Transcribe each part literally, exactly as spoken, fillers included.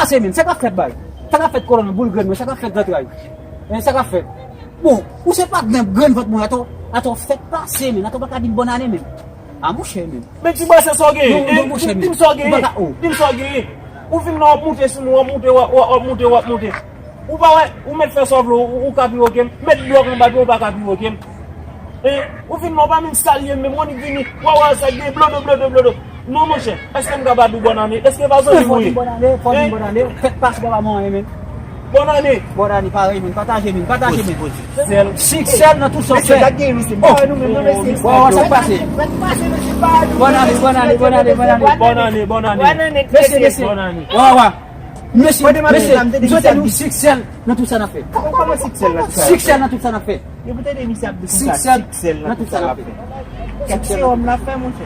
Se menm, sa k ap fèt bay? Sa k ap fèt kolòn mwen, boul grenn mwen, sa k ap fèt zantray? Hein, sa k ap fèt? Bon, ou se pa grenn, grenn vant mwen, atò, atò fèt pase menm, atò pa ka di m bòn ane menm. A monchè menm. Men ti bwase sa w genyen. Di m sa w genyen. Di m sa w genyen. Ou vin la w ap moute sou mwen, w ap moute, w ap moute, w ap moute. Ou pa wè, ou mèt fè sa w vle, ou ka piwoke m, mèt blòk anba pye w, ou pa ka piwoke m. Hein? Ou vin la w pa menm salye m menm, w annik vini, w a wè sa gen blodo, blodo, blodo. Non monchè, èske m ka pa di w bòn ane? Èske pa zanmi m ou ye? Fò di m bòn ane, fò di m bòn ane. Fèt pase pa ba mwen anyen menm. Bòn ane. Bòn ane, parèy menm, pataje menm, pataje menm. Sèl. Siksè nan tout sa w fè. Mesye, gad gen misye. Oh. Wè, wè, sa k pase? Bòn ane, bòn ane, bòn ane, bòn ane. Bòn ane, bòn ane. Mesye, mesye. Bòn ane. Wè, wè. Mesye, mesye, m swete nou siksè nan tout sa n ap fè. Kòman siksè nan tout sa n ap fè? Siksè nan tout sa n ap fè. Yo pou tande misye ap di konsa, siksè nan tout sa l ap fè. Kèk sewòm l ap fè, monchè.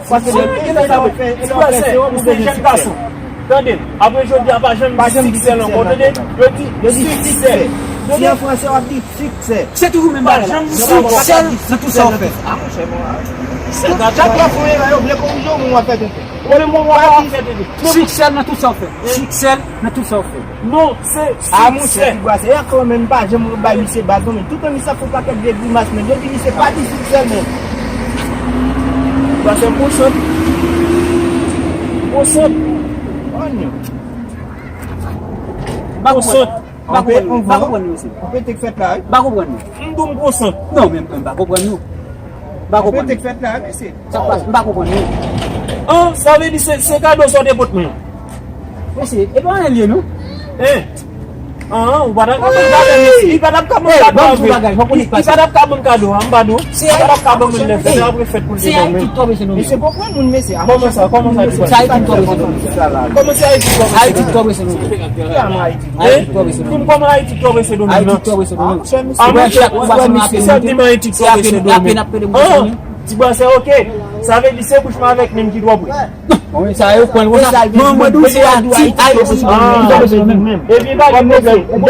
Paske depi lè sa w ap fè, lè w ap fè sewòm, ou bezwen siksè. Tande, apre jodi a, pa janm di siksè ankò, tande. Yo di siksè. Si an franse, w ap di siksè. Se toujou menm bagay la. Siksè nan tout sa w fè. A, monchè, bon, a. Chak lè w fè yon erè, yo vle korije w, men w ap fè tenten. Ou menm, w ap fè tenten. Siksè nan tout sa w fè. Siksè nan tout sa w fè. Non, se siksè. A, monchè, ti bwase, e ankò menm, m pa janm bay misye baz non, men toutan misye ap fè yon pakèt vye grimas, men yo di misye pa di siksè, men. Bwase, m konsantre. M konsantre. Onyon. M pa konprann. M pa konprann nou, mesye. M pa konprann nou. M di w m konsantre. Non, men m pa konprann nou. M pa konprann nou. Sa k pase? M pa konprann nou. An, sa vle di se, se kado sa w te pot mwen an? Mesye, e pa anyen l ye, non. Hein? An, ou pa t ap ka ban m kado, mesye. Li pa t ap ka ban m kado a vre. Li pa t ap ka ban m kado a, m pa di w. Li pa t ap ka ban mwen lè fèt, se apre fèt pou l te ban mwen. Se Ayiti k twò prese nou menm. Mesye, konprann moun, mesye. Kòman sa? Kòman sa? Se Ayiti k twò prese nou menm. Kòman se Ayiti k twò prese nou menm. Ayiti k twò prese nou menm. Ayiti k twò prese nou menm. Ayiti k twò prese nou menm. Ou wè chak, ou wè chak nou ap pede. Ti bwase, ok. Sa vle di se bouch mwen avèk menm ki twò pre. Bon, sa yo pran l konsa. Non, mwen di w se Ayiti, Ayiti. Epi pa gen pwoblèm. Ou konn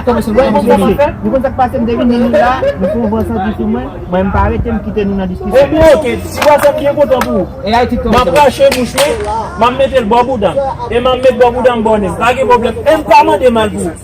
kòman fè? Ou konn sa k pase, m te vin nou la, nou fè yon bon santi sou mwen. Mwen, m pa rete, m kite nou nan diskisyon. Epi, ok, ti bwase, m byen kontan pou ou. M ap rache bouch mwen, m ap mete l bò bouda m. E m ap met bò bouda m bò nen m. Pa gen pwoblèm. E m pa mande mal pou ou.